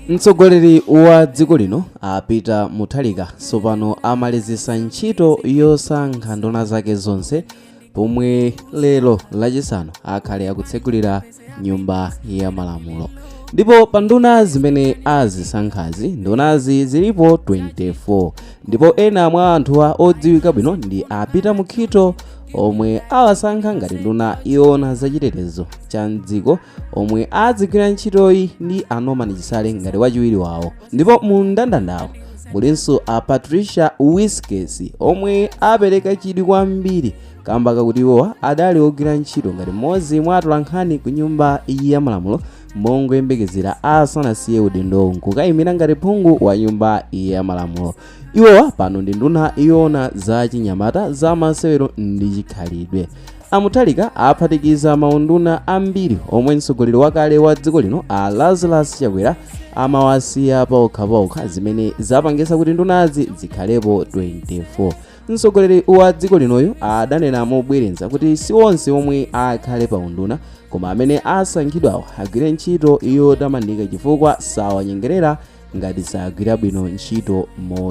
Mtsogoleri wa dziko lino a Peter Mutharika tsopano amalizisa ntchito yosankha nduna zake zonse, pomwe lero Lachisanu akhale akutsegulira Nyumba ya Malamulo. Ndipo pa nduna zimene azisankhazi, ndunazi zilipo 24, ndipo ena mwa anthuwa odziwika bwino ndi a Peter Mukhito, omwe awasankha ngati nduna yoona zachitetezo cha mdziko, omwe adzigwira ntchitoyi ndi a Norman Chisale ngati wachiwiri wawo. Ndipo mu mndandandawo mulinso a Patricia Wiskes, omwe apereka chidwi kwambiri kamba kakuti iwowa adali ogwira ntchito ngati mmodzi mwa atolankhani ku Nyumba ya Malamulo, mongoyembekezera asanasiye udindowu nkukayimira ngati phungu wa Nyumba ya Malamulo. Iwowa pano ndi nduna yoona za chinyamata, za masewero ndi chikhalidwe. A Mutharika aphatikiza maunduna ambiri omwe mtsogoleri wakale wa dziko lino a Lazarus Chakwera amawasiya paokhapaokha, zimene zapangisa kuti ndunazi zikhalepo 24. Mtsogoleri wa dziko linoyo adanena mobwereza kuti si onse omwe akhale pa unduna, koma amene asankhidwawo agwire ntchito yotamandika, chifukwa sawanyengerera ngati sagwira bwino ntchito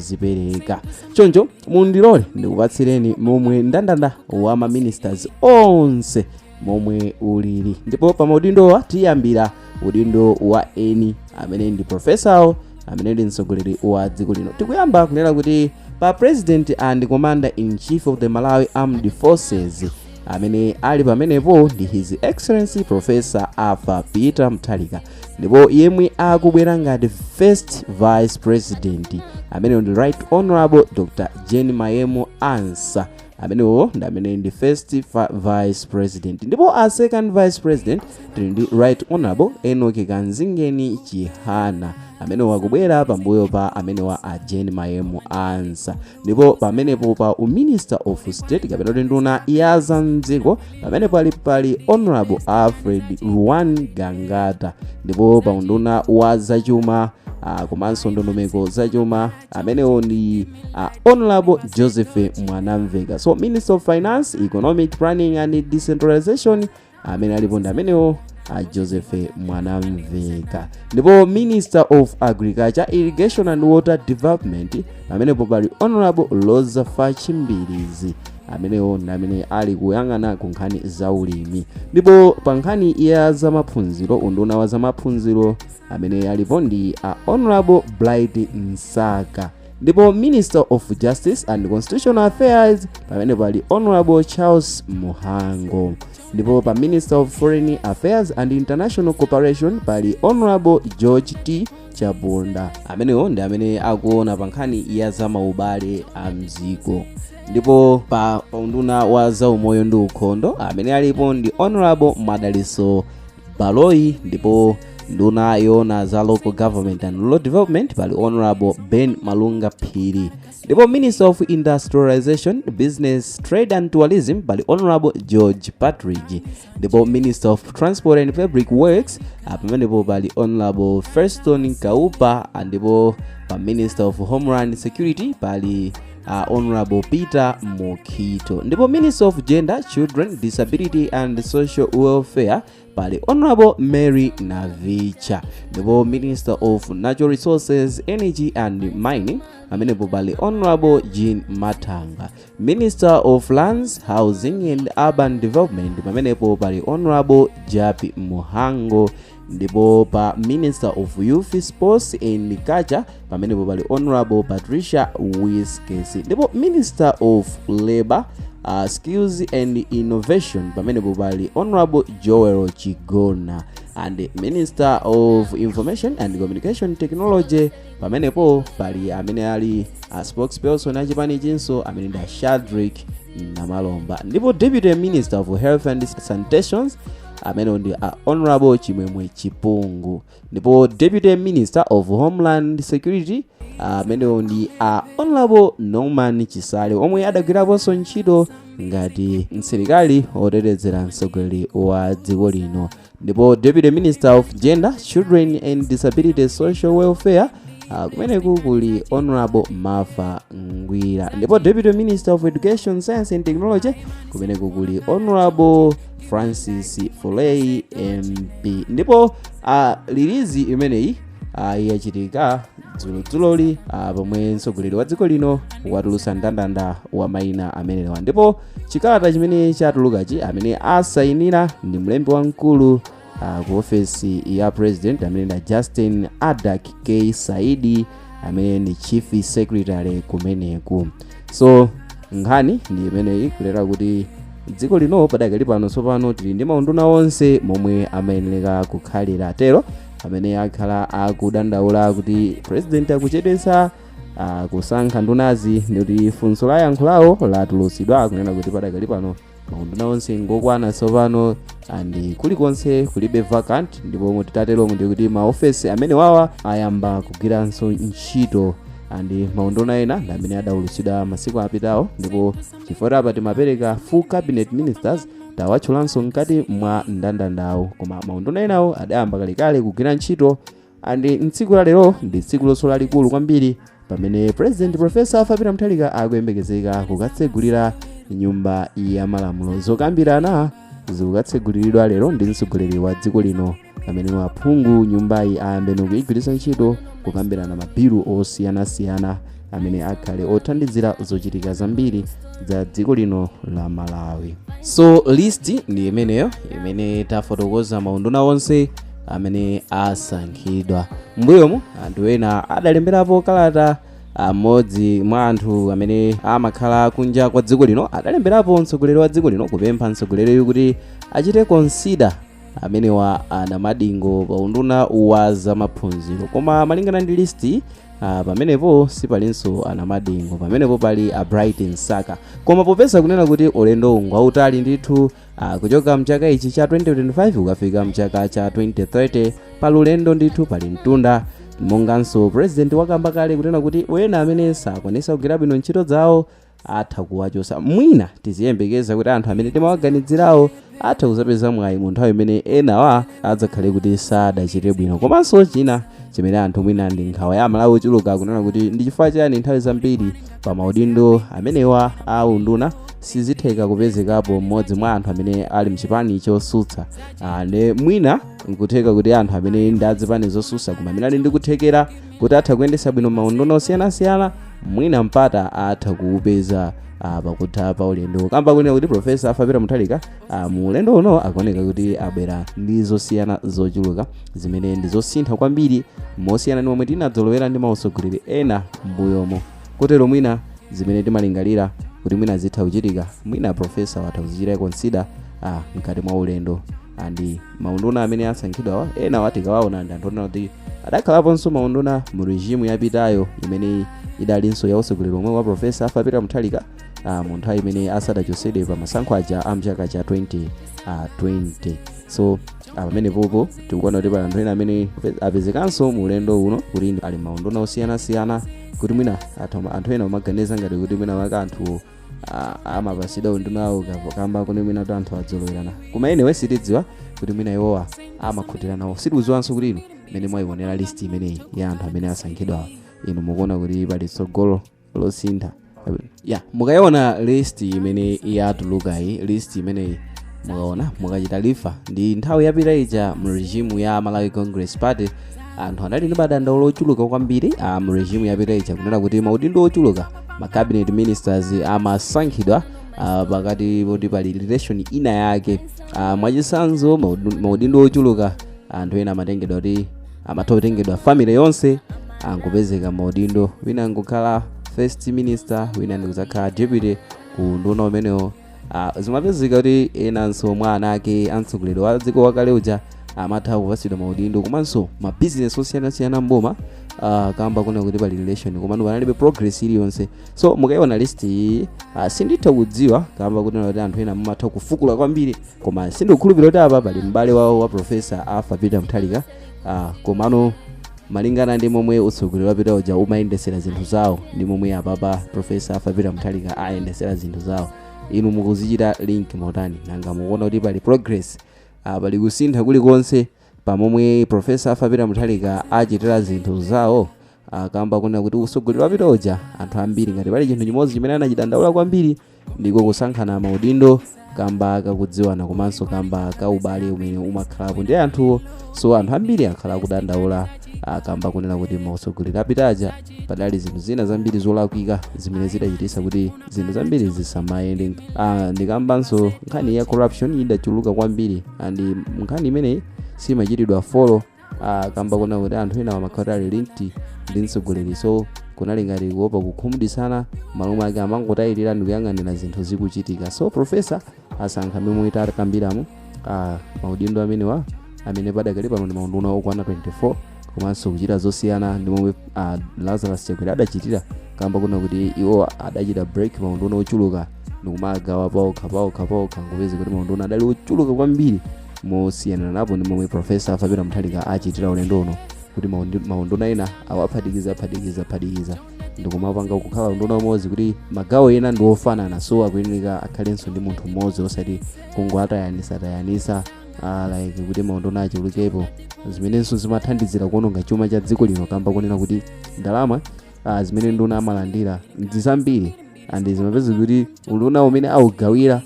mozipereka. Choncho mundilole ndikupatsireni momwe ndandanda wa ma ministers onse momwe ulili. Ndipo pa maudindowa tiyambira udindo wa eni amene ndi profesawo, amene ndi mtsogoleri wa dziko lino. Tikuyamba kunena kuti pa President and Commander in Chief of the Malawi Armed Forces, amene ali pamenepo ndi His Excellency Professor Arthur Peter Mutharika. Ndipo yemwe akubwera ngati First Vice President amenewo ndi Right Honorable Dr Jane Mayemu Ansah. Amenewo ndi amene ndi First Vice President. Ndipo a Second Vice President tili ndi Right Honorable Enoch Kanzingeni Chihana, amenewo akubwera pambuyo pa amenewa a Jane Mayemu Ansah. Ndipo pamenepo pa Minister of State, kapena kuti nduna ya zamdziko, pamenepo pali Honorable Alfred Ruwan Gangata. Ndipo pa unduna wa zachuma komanso ndondomeko zachuma, amenewo ndi Honorable Joseph Mwanamveka. So Minister of Finance, Economic Planning and Decentralization, amene alipo ndi amenewo Joseph Mwanamveka. Ndipo Minister of Agriculture, Irrigation and Water Development, pamenepo pali Honorable Roza Fatch Mbilizi. Amenewo ndi amene ali kuyang'ana ku nkhani za ulimi. Ndipo pa nkhani ya zamaphunziro, unduna wa zamaphunziro, amene alipo ndi a Honorable Bright Msaka. Ndipo Minister of Justice and Constitutional Affairs, pamene pali Honorable Charles Mhango. Ndipo pa Minister of Foreign Affairs and International Cooperation pali Honorable George T Chaponda. Amenewo ndi amene akuona pa nkhani ya zamaubale a mdziko. Ndipo pa unduna wa zaumoyo ndi ukhondo, amene alipo ndi Honorable Madalitso Baloyi. Ndipo nduna yoona za Local Government and Rural Development pali Honorable Ben Malunga Phiri. Ndipo Minister of Industrialization, Business, Trade and Tourism pali Honorable George Partridge. Ndipo Minister of Transport and Public Works, pamenepo pali Honorable Feston Kaupa. Ndipo pa Minister of Homeland Security pali Honorable Peter Mukhito. Ndipo Minister of Gender, Children, Disability and Social Welfare pali Honorable Mary Navicha. Ndipo Minister of Natural Resources, Energy and Mining, pamenepo pali Honorable Jean Mathanga. Minister of Lands, Housing and Urban Development, pamenepo pali Honorable Jappie Mhango. Ndipo pa Minister of Youth, Sports and Culture, pamenepo pali Honorable Patricia Wiskes. Ndipo Minister of Labor, Skills and Innovation, pamenepo pali Honorable Joel Chigona. And Minister of Information and Communication Technology, pamenepo pali amene ali a spokesperson achipani chinso, amene ndi Shadrick Namalomba. Ndipo Deputy Minister of Health and Sanitation, amene ndi a Honorable Chimwemwe Chipungu. Ndipo Deputy Minister of Homeland Security, amenewo ndi a Honorable Norman Chisale, omwe adagwiraponso ntchito ngati msilikali otetezera mtsogoleri wa dziko lino. Ndipo Deputy Minister of Gender, Children and Disability Social Welfare, kumeneku kuli Honorable Martha Ngwira. Ndipo Deputy Minister of Education, Science and Technology, kumeneku kuli Honorable Francis Foley MP. Ndipo release imeneyi Yachitika dzulodzuloli, pomwe mtsogoleri wa dziko lino watulutsa mndandanda wa mayina amenewa. Ndipo chikalata chimene chatulukachi, amene asayinira ndi mlembi wamkulu ku ofesi ya President, amene ndi Justin Adack K Saidi, amene ndi Chief Secretary kumeneku. So nkhani ndi imeneyi, kulera kuti dziko lino padakali pano tsopano tili ndi maunduna onse momwe amayenera kukhalira. Tero amene akhala akudandaula kuti President akuchedwetsa kusankha ndunazi, ndikuti funso la yankho lawo latulutsidwa, kunena kuti padakali pano maunduna onse ngokwana tsopano and kulikonse kulibe vacant. Ndipo titatero, ndikuti maofesi amene wawa ayamba kugwiranso ntchito, and maunduna ena ndi amene adaulutsidwa masiku apitawo. Ndipo chifukwa apa timapereka full cabinet ministers, tawatchulanso mkati mwa mndandandawo, koma maunduna enawo adayamba kalekale kugwira ntchito. And mtsiku la lero ndi tsiku lonso lalikulu kwambiri, pamene President Professor Arthur Peter Mutharika akuyembekezeka kukatsegulira Nyumba ya Malamulo. Zokambirana zikukatseguliridwa lero ndi mtsogoleri wa dziko lino, pamene aphungu nyumbayi ayambe kuyigwiritsa ntchito kukambirana mabilu osiyanasiyana amene akhale othandizira zochitika zambiri za dziko lino la Malawi. So list ndi imeneyo imene tafotokoza, maunduna onse amene asankhidwa. Mbuyomu anthu ena adalemberapo kalata. Amodzi mwa anthu amene amakhala kunja kwa dziko lino adalemberapo mtsogoleri wa dziko lino kupempha mtsogoleriyu kuti achite consider amenewa a Namadingo pa unduna wa zamaphunziro. Koma malingana ndi list, pamenepo sipalinso a Namadingo, pamenepo pali a Bright Msaka. Koma popeza kunena kuti ulendo ngwautali ndithu, kuchoka mchaka ichi cha 2025 kukafika mchaka cha 2030, pali ulendo ndithu, pali mtunda. Monganso President wakamba kale kunena kuti wena amene sakwanisa kugwira bwino ntchito zawo atha kuwachosa, mwina tiziyembekeza kuti anthu amene timawaganizirawo atha kuzapeza mwayi mu nthawi imene enawa adzakhale kuti sadachite bwino. Komanso china chimene anthu mwina ndi nkhawa ya Amalawi ochuluka, kunena kuti ndi chifukwa chani nthawi zambiri pa maudindo amenewa a unduna sizitheka kupezekapo mmodzi mwa anthu amene ali mchipani chosutsa? Ne mwina nkutheka kuti anthu amene ndi azipani zosusa koma amene ali ndi kuthekera kuti atha kuyendetsa bwino maunduna osiyanasiyana, mwina mpata atha kuupeza pakutha pa ulendo, kamba kunena kuti Professor Arthur Peter Mutharika mu ulendo uno akuoneka kuti abwera ndi zosiyana zochuluka zimene ndi zosintha kwambiri mosiyana ndi momwe tinadzolowera ndi mautsogoleri ena m'mbuyomo. Kotero mwina zimene timalingalira kuti mwina zitha kuchitika, mwina Professor watha kuzichita consider mkati mwa ulendo. And maunduna amene asankhidwawa, ena watikawaona ndi anthu onena kuti adakhalaponso maunduna mu regime yapitayo imene idalinso ya utsogoleri omwe wa Professor Arthur Peter Mutharika, mu nthawi imene asadachosedwe pa masankho aja a mchaka cha 2020. So pamenepopo tikuona kuti pali anthu ena amene apezekanso mu ulendo uno kuti ali maunduna osiyanasiyana, kuti mwina anthu ena amaganiza ngati kuti mwina waka anthu amapasidwa undunawo kamba kuti mwina kuti anthu adzolowerana. Koma anyway, sitidziwa kuti mwina iwowa amakhutira nawo. Sitikudziwanso kuti inu mmene mwayionera list imeneyi ya anthu amene asankhidwa, inu mukuona kuti pali tsogolo losintha? Ya, mukayiona list imene yatulukayi, list imeneyi mukaona, mukachita refer ndi nthawi yapita ija mu regime ya Malawi Congress Party, anthu anali ndi madandaulo ochuluka kwambiri mu regime yapita ija, kunena kuti maudindo ochuluka, ma cabinet ministers, amasankhidwa pakati poti pali relation ina yake. Mwachitsanzo, maudindo ochuluka anthu ena amatengedwa kuti amatha kutengedwa family yonse angopezeka maudindo, wina angokhala first minister, wina ndikuzakhala deputy ku nduna umenewo. Zimapezeka kuti enanso mwa ana ake amtsogoleri wa dziko wakale uja amatha kupatsidwa maudindo komanso mabizinesi osiyanasiyana mboma, kamba kuna kuti pali relation, komano panalibe progress iliyonse. So mukayiona list iyi, sinditha kudziwa kamba kuti anthu ena mumatha kufukula kwambiri, koma sindikukhulupirira kuti apa pali m'bale wawo wa Professor Arthur Peter Mutharika. Komano malingana ndi momwe utsogoleri wapita uja umayendesera zinthu zawo ndi momwe apapa Professor Arthur Peter Mutharika ayendesera zinthu zawo, inu mukuzichita link motani? Nanga mukuona kuti pali progress, pali kusintha kulikonse pamomwe Professor Arthur Peter Mutharika achitira zinthu zawo? Kamba kunena kuti utsogoleri wapita uja, anthu ambiri ngati pali chinthu chimodzi chimene anachidandaula kwambiri ndiko kusankhana maudindo. Kamba kakudziwana komanso kamba ka ubale umene umakhalapo ndi anthuwo. So anthu ambiri akhala akudandaula kamba kunena kuti mautsogoleri apitaja padali zinthu zina zambiri zolakwika zimene zidachitisa kuti zinthu zambiri zisamayende. Ndikambanso nkhani ya corruption idachuluka kwambiri, and nkhani imeneyi simachitidwa follow kamba kuna kuti anthu ena amakhala ali linked ndi mtsogoleri, so kunali ngati kuopa kukhumudwitsana, malo mwake amangotayirira ndi kuyang'anira zinthu zikuchitika. So professor asankha momwe takambiramo maudindo amenewa, amene padakali pano ndi maunduna okwana 24, komanso kuchita zosiyana ndi momwe Lazarus Chakwera adachitira, kamba kuna kuti iwo adachita break maunduna ochuluka ndikumagawa paokha paokha paokha, ngopeza kuti maunduna adali ochuluka kwambiri, mosiyana napo ndi momwe Professor Arthur Peter Mutharika achitira ulendo uno, kuti maunduna ena awaphatikiza phatikiza phatikiza ndikumapanga kukhala unduna umodzi, kuti magawo ena ndi ofanana, so akuyeneka akhalenso ndi munthu mmodzi, osati kungoatayanisa tayanisa like kuti maunduna achulukepo, zimenenso zimathandizira kuononga chuma cha dziko lino, kamba kunena kuti ndalama zimene nduna amalandira ndi zambiri, and zimapeza kuti unduna umene awugawira,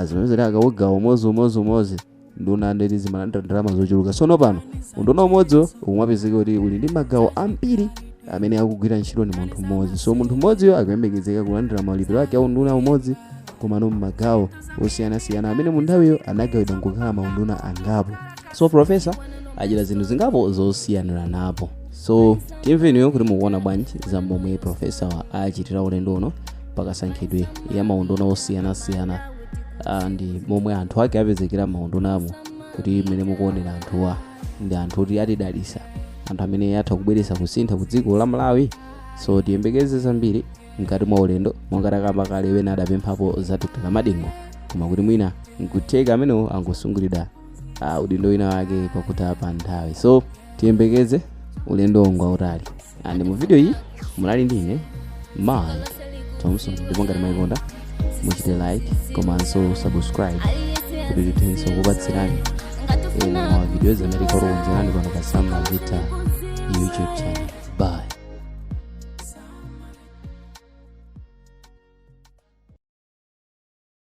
zimapeza kuti akawugawa umodzi umodzi umodzi, nduna ndeti zimalandira ndalama zochuluka. Sono pano unduna umodzi umapezeka kuti uli ndi magawo ambiri amene akugwira ntchito ndi munthu mmodzi, so munthu mmodziyo akuyembekezeka kulandira malipiro ake a unduna umodzi, komano mmagawo osiyanasiyana amene mu nthawiyo anagawidwa nkukhala maunduna angapo. So professor achita zinthu zingapo zosiyanira napo. So timveniyo kuti mukuona bwanji za momwe professor achitira ulendo uno pakasankhidwe ya maunduna osiyanasiyana, ndi momwe anthu ake apezekera maundunamo, kuti mmene mukuonera anthuwa ndi anthu oti atidalisa, anthu amene atha kubweretsa kusintha ku dziko la Malawi. So tiyembekeze zambiri mkati mwa ulendo, monga takamba kale, wena adapemphapo za Dr Namadingo, koma kuti mwina nkutheka amenewo angosungulidwa udindo wina wake pakutapa nthawi. So tiyembekeze ulendo ngwautali. And mu video iyi munali ndine Mike Thompson, ndipo ngati mwayikonda muchite like komanso subscribe kuti tithenso kupatsirani ena mwa videos amene tikukonzerani pano pa Sam Mavita YouTube channel.